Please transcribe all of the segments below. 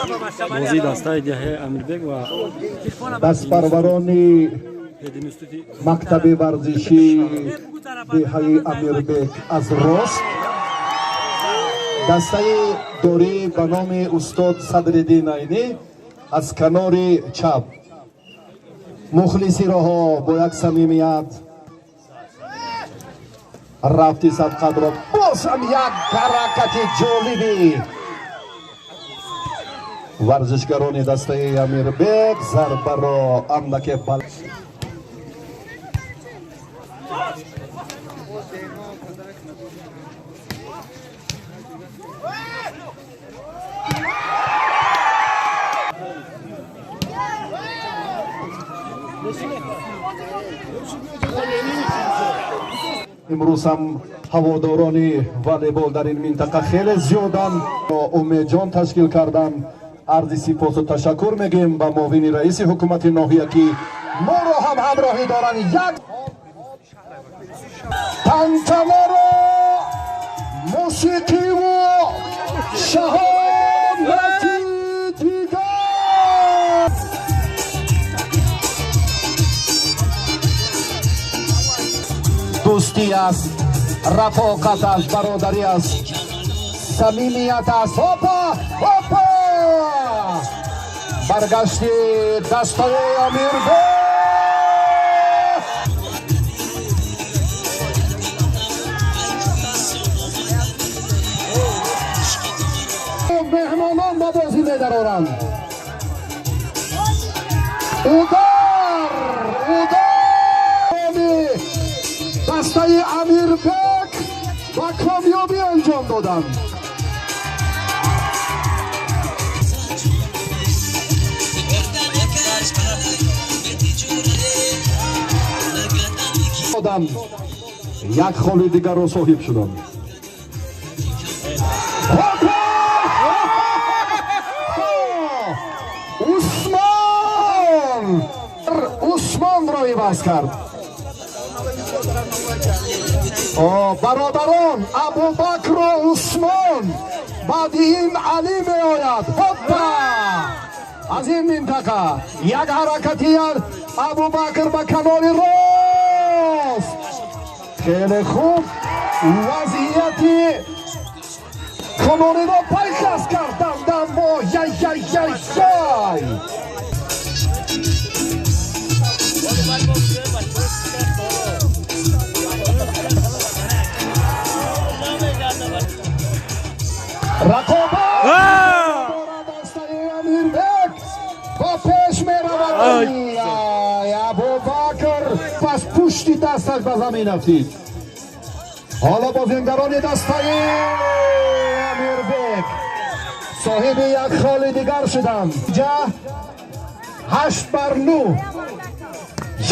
Бозии дастаи деҳаи Амирбек ва Дастпарварони пединститути мактаби варзишии деҳаи Амирбек аз рост, дастаи дорӣ ба номи устод Садриддин Айнӣ аз канори чап. Мухлиси роҳо бо як самимият рафти сабқатро. Боз ҳам як ҳаракати ҷолиби варзишгарони дастаи Амирбек, зарбаро андаке бал. Имрӯз ҳам ҳаводорони волейбол дар ин минтақа хеле зиёданд. Умедҷон ташкил карданд. Арзи сипосу ташаккур мегӯем ба муовини раиси ҳукумати ноҳия, ки моро ҳам ҳамроҳӣ доранд. Як тантанаро мусиқиву шаҳомати дигар. Дӯстӣ аст, рафоқат аст, бародарӣ аст, самимият аст. Опа, опа, баргашти дастаи Амирбек. Меҳмонон ба бозӣ медароранд. Удар, удар дастаи Амирбек ба комёбӣ анҷом доданд. Доданд, як холи дигарро соҳиб шуданд. Опа! Усмон Усмонро иваз кард. О, бародарон Абубакру Усмон, баъди ин Алӣ меояд. Ҳоппа, аз ин минтақа як ҳаракати Абубакр ба канори рост, хеле хуб вазъияти канориро пайхас кард. Дамдам бо яй яй яй яй. Рақобат дастаи Амирбек ба пеш меравад. Ай, Абубакр пас пушти дасташ ба замин афтид. Ҳоло бозингарони дастаи Амирбек соҳиби як холи дигар шуданд. Ҷа 8-9.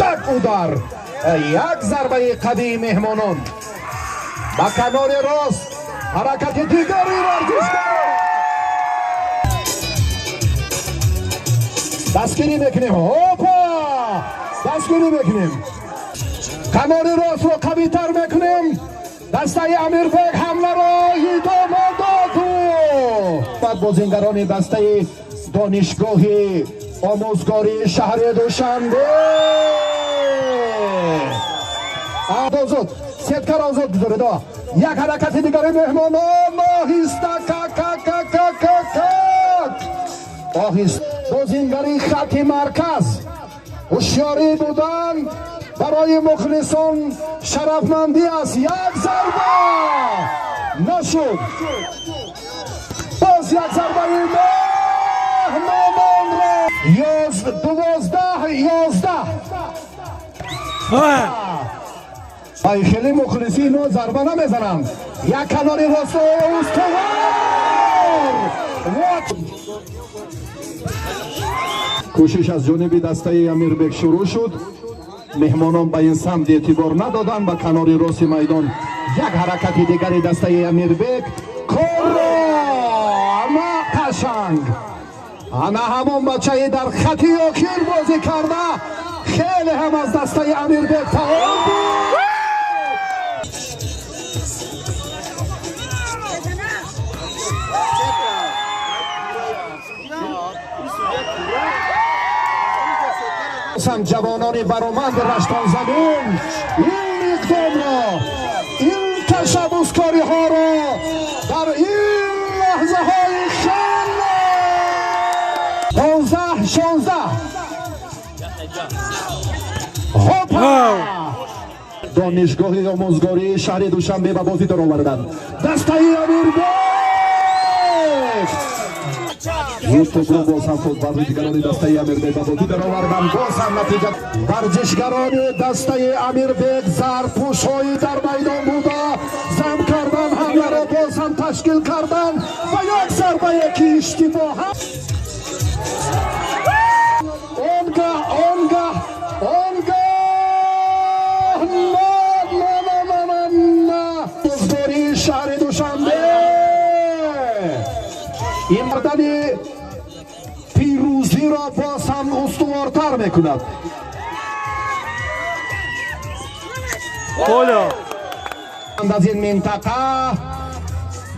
Як удар, як зарбаи қавии меҳмонон ба канори рост, ҳаракати дигари варзишгар. Дастгирӣ мекунем. Опа, дастгирӣ мекунем, канори ростро қавитар мекунем. Дастаи Амирбек ҳамларо идома доду. Баъд бозингарони дастаи донишгоҳи омӯзгории шаҳри Душанбе. Озод сеткаро озод гузоред. Як ҳаракати дигари меҳмонон, оҳиста какакакакак, оҳиста бозингари хати марказ. Ҳушёрӣ будан барои мухлисон шарафмандӣ аст. Як зарба нашуд, боз як зарбаи меҳмононро. 12-11. Ай, хеле мухлиси ино зарба намезананд. Як канори росту устувор. Кӯшиш аз ҷониби дастаи Амирбек шурӯъ шуд. Меҳмонон ба ин самт эътибор надоданд, ба канори рости майдон. Як ҳаракати дигари дастаи Амирбек, корро ама қашанг. Ана ҳамон бачаи дар хати охир бозӣ карда, хеле ҳам аз дастаи Амирбек фаъол буд. Сам ҷавонони бароманд Раштонзамин ин иқдомро, ин ташаббускориҳоро дар ин лаҳзаҳои хеле 15-16. Ҳопа! Донишгоҳи омӯзгории шаҳри Душанбе ба бозӣ дароварданд дастаи Амирбек. Ютубро боз ҳам худ варзишгарони дастаи Амирбек ба бозӣ дароварданд. Боз ҳам натиҷа. Варзишгарони дастаи Амирбек зарпӯшҳои дар майдон буда зам кардан, ҳамларо боз ҳам ташкил кардан ва як зарбае ки иштибоҳа, он гаҳ, он гаҳ, он гаҳ на, на, на, на, на, на. Омӯзгории шаҳри Душанбе ин мардани пирӯзиро боз ҳам устувортар мекунад. Поля. Аз ин минтақа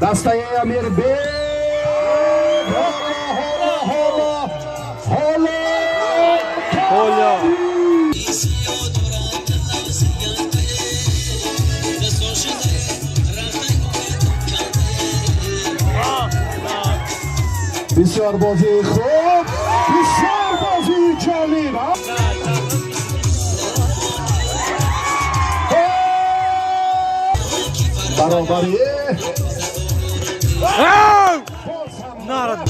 дастаи Амирбек ҳоло, ҳоло, ҳоло. Поля. Бисёр бозии хуб, бисёр бозии ҷолиб. Баробарӣ. Нарад.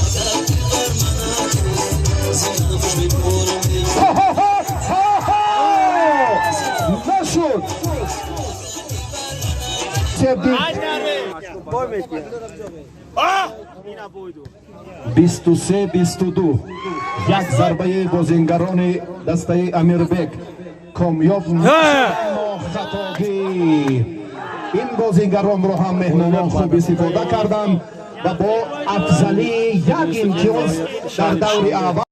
Нашуд. Себди 23-22. Як зарбаи бозингарони дастаи Амирбек комёб, хатогӣ. Ин бозингаронро ҳам меҳмонон хуб истифода карданд ва бо афзалии як имтиёз дар даври аввал.